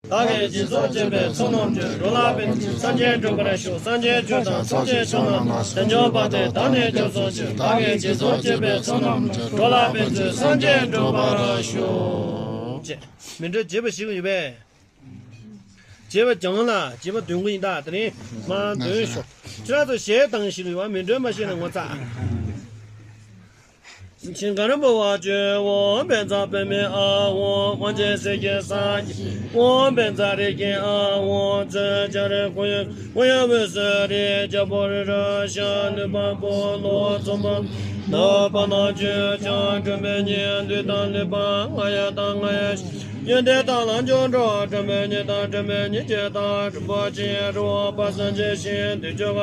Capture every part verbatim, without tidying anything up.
བདག་གིས་སྦྱིན་སོགས་བྱས་པའི་ཚོགས་རྣམས་ཀྱིས། འགྲོ་ལ་ཕན་ཕྱིར་སངས་རྒྱས་འགྲུབ་པར་ཤོག་སངས་རྒྱས་ཆོས་དང་ཚོགས་ཀྱི་མཆོག་རྣམས་དང་། དལ་འབྱོར་བར་དོའི་བདག་ནི་སྐྱབས་སུ་མཆི། བདག་གིས་སྦྱིན་སོགས་བྱས་པའི་ཚོགས་རྣམས་ཀྱིས། འགྲོ་ལ་ཕན་ཕྱིར་སངས་རྒྱས་འགྲུབ་པར་ཤོག་ཅེས། མཎྜལ་རྒྱས་པ་ཞིག་ཡོད་པས། རྒྱས་པ་རྒྱང་ལ་རྒྱས་པ་འདོན་གྱི་ཡིན་ད། དེ་རིང་མར་འདོན་ཤོག་ཁྱེད་རང་ཚོ་ཞལ་གདངས་ཤིག་ཡོད་པ། མཎྜལ་མ་ཤེས་ན་ངོ་ཚ། ཤིང་གར་འབུལ་བ་བཅོལ། ཨོཾ་བཛྲ་པདྨེ་ཨཱཿཧཱུྃ། དབང་ཆེན་གསེར་གྱི་ས་གཞི། ཨོཾ་བཛྲ་རེ་ཁེ་ཨཱཿཧཱུྃ། ཚོན་སྦྱར་གོས་ཡུ་གོས་ཡུ་འོད་ཟེར་རེག་བྱ་ཕོ་རི་ར་ཤ་ནུས་པ་པོ་ལོ་ཚོམ་པ་ནུས་པ་ན་ཆོས་ཀྱང་དྲན་པའི་ཉིན་དུས་དང་ལེགས་པ་ང་ཡ་དང་ང་ཡ་ཡོན་ཏན་དང་ལམ་འཇུག་འགྲོ། དྲན་པའི་ཉིན་དང་དྲན་པའི་ཉིན་བྱེད་དང་། རིན་པོ་ཆེའི་རི་བོ་དཔག་བསམ་གྱི་ཤིང་དུས་ཅི་ག་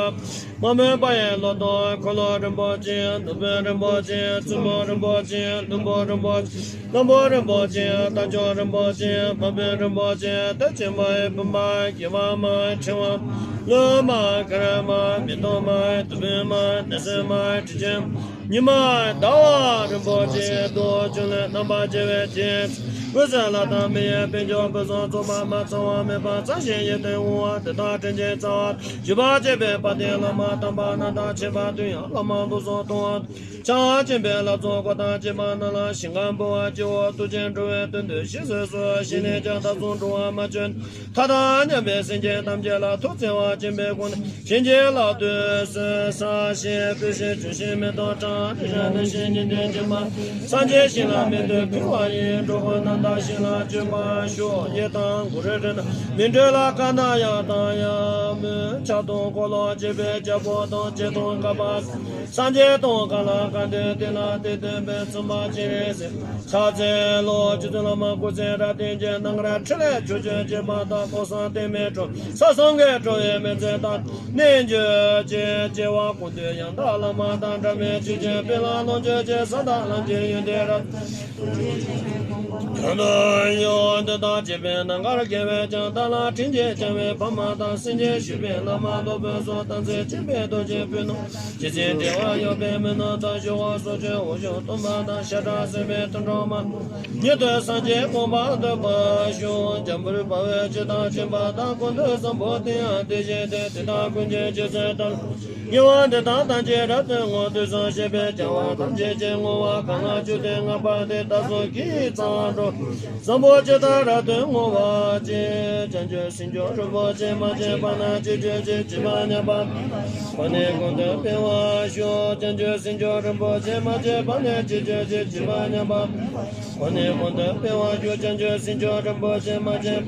མ་མོན་པ་ཡི་ལོ་ཏོག་འཁོར་ལོ་རིན་པོ་ཆེ། ནོར་བུ་རིན་པོ་ཆེ། བཙུན་མོ་རིན་པོ་ཆེ། ལྷུན་པོ་རིན་པོ་ཆེ། ལྷུན་པོ་རིན་པོ་ཆེ། རྟ་མཆོག་རིན་པོ་ཆེ། མ་བུ་རིན་པོ་ཆེ། མཐར་ཕྱིན་པ་ཡི་བུམ་པ་སྐྱེ་བ་མ་ཕྲེང་བ་ལྷུན་མ་དཀར་མ་མེ་ཏོག་མ་དུ་བུ་མ་ནི་སི་མ་དྲི་ཆབ་ཉི་མ་ཟླ་བ་རིན་པོ་ཆེ། རྡོ་རྗེ་ལས་རྣམ་པར་རྒྱལ་བའི་རྗེ། འོད་ཟེར་ལ་དྭགས་མི་ཡི་དཔལ་འབྱོར་ཕུན་སུམ་ཚོགས་པ་མ་ཚང་བ་མེད་པ་ཚང་ཞིང་ཡིད་དུ་འོང་བ་དེ་དག་དྲིན་ཅན་རྩ་བ་བརྒྱུད་པར་བཅས་པའི་དཔལ་ལྡན་བླ་མ་དམ་པ་རྣམས་དང་ཁྱད་པར་དུ་ཡང་བླ་མ་ལུགས་སྲོལ་མཐོང་བ་ཕྱག་ཆེན་པོའི་བསླབ་ཚོགས་སྐོར་དང་བཅས་པ་རྣམས་ལ་ཞིང་ཁམས་འབུལ་བར་བགྱིའོ། ཐུགས་རྗེ་འགྲོ་བའི་དོན་དུ་གཤེགས་སུ་གསོལ། ཞིང་ནས་ཀྱང་བདག་སོགས་འགྲོ་བ་མ་བྱོན། མཐའ་དང་མཉམ་པའི་སེམས་ཅན་ཐམས་ཅད་ལ་ཐུགས་བརྩེ་བ་ཆེན་པོའི་སྒོ་ནས་བྱིན་གྱིས་བརླབ་ཏུ་གསོལ། ཟག་བཅས་འདུ་ཤེས་ཆུ་ཤིང་མེ་ཏོག་བཀྲག་ནས་ཤར་ནས་ཤིང་གི་དོན་བྱེད་པ། སངས་རྒྱས་ཞིང་ལ་མེ་དུ་ཕུལ་བ་ཡིས། འགྲོ་ཀུན་རྣམ་དག་ཞིང་ལ་སྤྱོད་པར་ཤོག་ཡེ་དང་གུ་རུ་རེ་ན་མཎྜལ་ཀ་ན་ཡ་དང་ཡ་མོ་ཕྱག་དང་འཁོར་ལོ་བཅས་པའི་རྒྱལ་པོ་དང་རྗེ་དང་བསྐལ་པ་སངས་རྒྱས་དང་གང་ལ་གང་འདུལ་དེ་ལ་དེ་སྟོན་པའི་བཙུན་པ་སྤྱན་རས་གཟིགས། ཕྱག་འཚལ་ལོ། རྗེ་བཙུན་བླ་མ་སྐུ་ཚེ་རབ་བརྟན་ཅིང་། རྣམ་དཀར་ཕྲིན་ལས་ཕྱོགས་བཅུར་རྒྱས་པ་དང་། ཀུན་བཟང་བསྟན་མའི་གྲུབ། ས་གསུམ་གྱི་གྲུབ་པའི་མི་ཚེ་དང་། རྣལ་འབྱོར་གྱི་སྐྱེ་བ་ཀུན་ཏུ་ཡང་དག་བླ་མ་དང་འབྲལ་མེད་ཆོས་ཀྱི་དཔལ་ལ་ལོངས་སྤྱོད་ཅིང་། ས་དང་ལམ་གྱི་ཡོན་ཏན་རབ། ཡོན་ཏན་ཡོན་ཏན་དང་བཅས་པའི་རྣམ་དཀར་དགེ་བས་ཀྱང་། བདག་ལ་དྲིན་ཅན་བྱ་བའི་ཕ་མ་དང་། སེམས་ཅན་ཞི་བའི་བླ་མ་སློབ་དཔོན་སོགས། དམ་ཚིག་ཆེན་པོས་རྡོ་རྗེ་སྤུན་ནོ། རྗེ་བཙུན་བདེ་བ་གཡོ་བའི་མི་ནོར་དང་། ཞི་བ་སོགས་ཀྱི་དབང་ཕྱུག་སྟོན་པ་དང་། ཤ་ཁྲག་གསུམ་པའི་དུད་འགྲོ་མ། ཉིད་དུ་སངས་རྒྱས་དགོངས་པ་འདོད་པར་ཤོག་འཇམ་དཔལ་དཔའ་བོས་ཇི་ལྟར་མཁྱེན་པ་དང་། ཀུན་ཏུ་བཟང་པོ་དེ་ཡང་དེ་བཞིན་ཏེ། དེ་དག་ཀུན་གྱི་རྗེས་སུ་བདག་ཉེ་བར་འདི་དག་ཐམས་ཅད་རབ་ཏུ་བསྔོ། དུས་གསུམ་གཤེགས་པའི་རྒྱལ་བ་ཐམས་ཅད་ཀྱི། བསྔོ་བ་གང་ལགས་མཆོག་ཏུ་བསྔགས་པ་དེ། བདག་སོགས་ཀྱིས་གཙང་བ་སྒྲོག་བཟང་པོ་ཇི་ལྟར་རབ་ཏུ་བསྔོ་བ་བཞིན། བྱང་ཆུབ་སེམས་མཆོག་རིན་པོ་ཆེ། མ་སྐྱེས་པ་ན་སྐྱེ་གྱུར་ཅིག་སྐྱེས་པ་ཉམས་པ་གོང་ནས་གོང་དུ་འཕེལ་བར་ཤོག་བྱང་ཆུབ་སེམས་མཆོག་རིན་པོ་ཆེ། མ་སྐྱེས་པ་ན་སྐྱེ་གྱུར་ཅིག་སྐྱེས་པ་ཉམས་པ་གོང་ནས་གོང་དུ་འཕེལ་བར་ཤོག་བྱང་ཆུབ་སེམས་མཆོག་རིན་པོ་ཆེ། མ་སྐྱེས་པ་